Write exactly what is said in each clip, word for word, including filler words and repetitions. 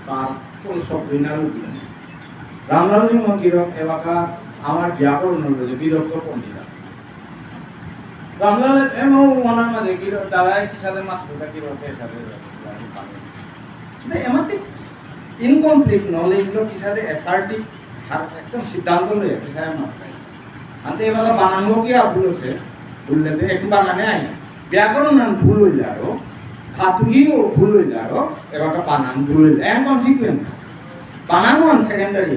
তার কোনো শব্দই না রূপ নেই। রামলাল সিংহ গিরক এবাকা আমার ব্যাকরণ হলো যে বিরক্ত পণ্ডিতা। রামলাল এমন ওনার মাঝে গিরক দাঁড়ায় কিসাদে মাতৃতা গিরক এসাদে কিন্তু এমাতে ইনকমপ্লিট নলেজ লো কিসাদে অ্যাসার্টিভ আর একদম সিদ্ধান্ত লইয়া কিসাদে মাতৃতা। আনতে এবার বানানগো কি ভুল আছে? ভুললে তো একটু বানানে আই। ব্যাকরণ নাম ভুল হইল আরো, ধাতুগিও ভুল হইল আরো, এবার বানান ভুল হইল। N consequence. বানান ওয়ান সেকেন্ডারি।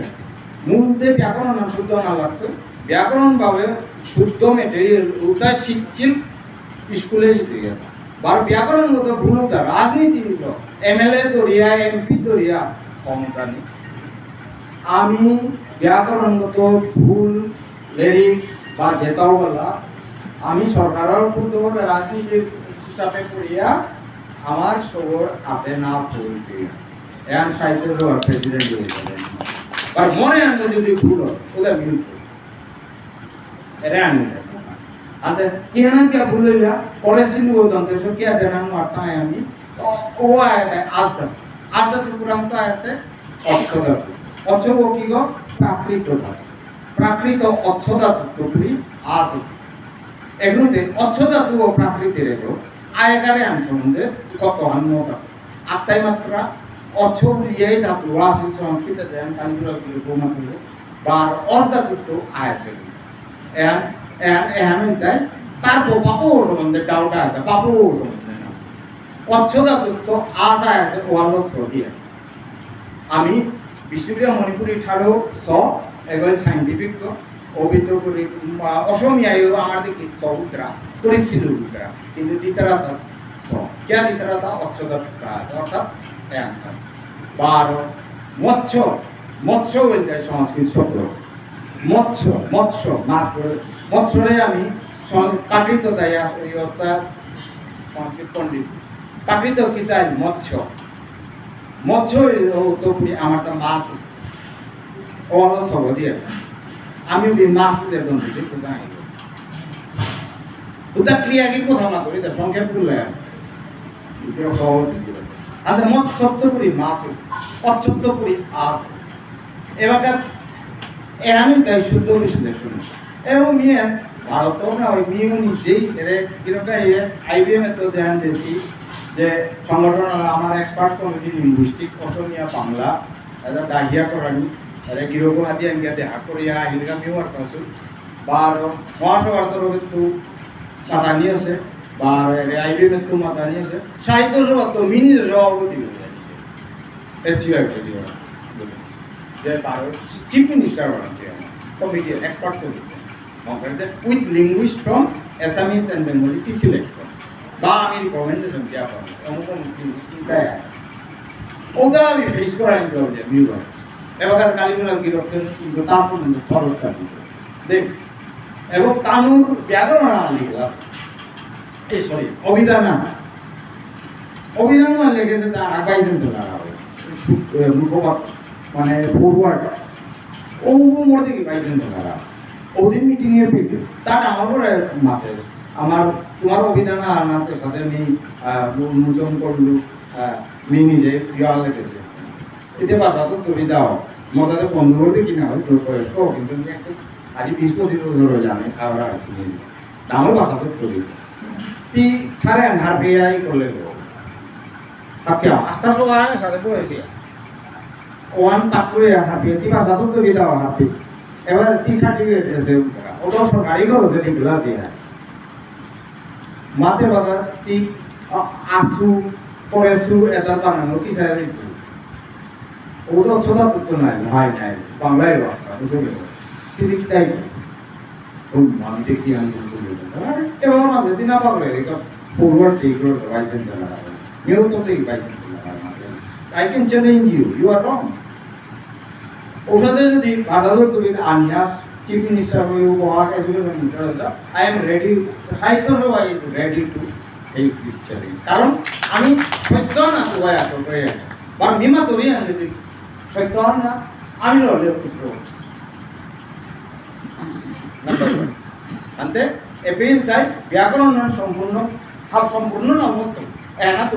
মূলতে ব্যাকরণ নাম শুদ্ধ না লাগতো। ব্যাকরণ ভাবে শুদ্ধ মেটেরিয়াল ওটা শিখছিল স্কুলে যেতে গেল। বার ব্যাকরণগত ভুল হতা রাজনীতি হইল। এমএলএ দরিয়া, এমপি দরিয়া, ক্ষমতা নেই। আমি ব্যাকরণগত ভুল লেরিক বা জেতাও বলা, আমি সরকারের উপর তো রাজনীতির হিসাবে করিয়া আমার সবর হাতে না পড়বে। এন সাহিত্য সভার প্রেসিডেন্ট হয়ে যাবেন। আর মনে আনতে যদি ভুল হয়, ওটা বিরুদ্ধে। এরে আনি। আতে কিহানাত কিয়া ভুল হইলা? পরে সিন্ধু দন্ত্য স কিয়া দেনাং মারতাম আমি। তো ও আয় তাই আজ ধাতু। আজ ধাতু পুরান্ত আছে অচ্ছ ধাতু। অচ্ছ ও কি গো? প্রাকৃত ধাতু। প্রাকৃত অচ্ছ ধাতু তো পুরি আস আছে। এগুলোতে অচ্ছ ধাতু ও প্রাকৃতির এগো আয়কারে আন সম্বন্ধে কত হান মত আছে। আত্মাই মাত্রা অচ্ছ বুলিয়াই ধাতু আছে সংস্কৃত যেন কালীপুরা কি উপমা করে। বার অস ধাতু তো আয় আছে। এহান, এহান, এহান হইতাই তার বাপও সম্বন্ধে ডাউট আছে, বাপও সম্বন্ধে না। অচ্ছ ধাতু তো আশা আছে, ওয়ালো সদিয়া। আমি বিষ্ণুপ্রিয়া মণিপুরী ঠারও স, এগুলো সাইন্টিফিক তো, অভিত করি, উম, অসমীয়ায়ও আমার দেখি স উত্তরা, করেছিল উত্তরা, কিন্তু দ্বিতীয়টা স, কিয়া দ্বিতীয়টা অচ্ছ ধাতু আছে, অর্থাৎ এহান। বারো, মৎস্য, মৎস্য বলতে সংস্কৃত শব্দ। মৎস্য, মৎস্য, মাছ ধরে। মৎস্যরে আমি সং-, প্রাকৃত তাই আস-, ওই অর্থাৎ সংস্কৃত পণ্ডিত। প্রাকৃত কিতাই মৎস্য। মৎস্য হইল তো পুরি আমার তো মাছ। ও হলো সব দিয়ে। আমি ওই মাছ দিয়ে দম দিতে কোথায়? উতা ক্রিয়া কি কথা না করি, তা সংক্ষেপ করলে। আদে মৎস্যত্ত পুরি মাছ, অচ্ছত্ত পুরি আস। এবাকা এহানি তাই শুদ্ধ বিশ্লেষণ। এবং মিয়ে ভারত না ওই মিউ নিজেই এরে কিরকা ইয়ে আইবিএম এ তো ধ্যান দেসি যে সংগঠন আমার এক্সপার্ট কমিটি লিঙ্গুইস্টিক অসমীয়া বাংলা এরা ডাহিয়া করানি এরা গিরকু হাতি আনকে দেহা করিয়া আহিলগা মিউ আর পাসু বারো মহাসভার তরফে তো মাতানি আছে, বারো এরে আইবিএম এ তো মাতানি আছে, সাহিত্য সভা তো মিনি সভাপতি হয়ে যায়। এসসিও একটা দিয়ে ওরা বলে। যে বারো চিফ মিনিস্টার ওরা দিয়ে আমার কমিটি, এক্সপার্ট কমিটি। মহাকারীতে with linguist from Assamese and Bengali কি সিলেক্ট করে। বা আমি রিকমেন্ডেশন দেওয়া পাবো। অমুক অমুক চিন্তায় আছে। ওটা আমি ফেস করানি প্রবলেম, নিউরন। এবার কালীগুলা গিরকদের কিন্তু তার পর্যন্ত খরচটা দিতে। দেখ, এবং তানুর ব্যাকরণ আর লিখলা। এই, সরি, অভিধান না। অভিধান না লেখেছে তা আগাই দিন তো লাগা হয়। এ, মুখপাত্র, মানে, ফরওয়ার্ড। ও মোর দিকে বাইশ দিন তো লাগা। ওদিন মিটিং এ পিক। তার আমার পরে মাতে। আমার, তোমার অভিধান আর না তো সাথে আমি, আহ, উন্মোচন করলু, আহ, মি নিজে ইয়ার লেখেছে। এতে বাসা তো তুমি দাও। মোর তাতে বন্ধু বলতে কি না হয়, তোর বয়স্ক, কিন্তু আমি একটু আজি বিশ পঁচিশ বছর হইলে আমি খাওয়া আসছি। ডাঙর বাসা তো করি। তি খারে আন হারপে আই করলে গো। হাকিয়া, আস্তা সবাই সাথে বসে। ওয়ান পাকুড়ে হারপে, তি বাসা তো করি দাও হারপে। এবার তি সার্টিফিকেট আছে, ওটা সরকারি করো যে নিগুলা দিয়া। মাতে বাগা তি, আ-, আসু, পরেসু, এটার বানানো কি সাথে দিত? ওটা ছোটা তো নাই, ভাই নাই। বাংলায় বাসা, বুঝে গেল। তি লিখতাই। হুম, আমি দেখি আমি ভুল করি। আরে, কেউ আমাদের দিন আবার বলে, এটা ফরওয়ার্ড ঠিক করে ভাই সেন্টার লাগাবে। নিউ তো ঠিক ভাই সেন্টার লাগাবে। I can challenge you, you are wrong. ওসাদে যদি বাধা ধরতে হবে, আনিয়া চিফ মিনিস্টার হয়ে উপহার এজুকেশন মিনিস্টার হয়ে যাও, I am ready, সাহিত্য সভা is ready to face this challenge. কারণ আমি সত্য না তো ভাই আসল করে। বা মিমা তরি আমি যদি সত্য হন না, আমি লড়লে পুত্র। আনতে এপিল তাই ব্যাকরণ সম্পূর্ণ, হাব সম্পূর্ণ না হতো। এনা তো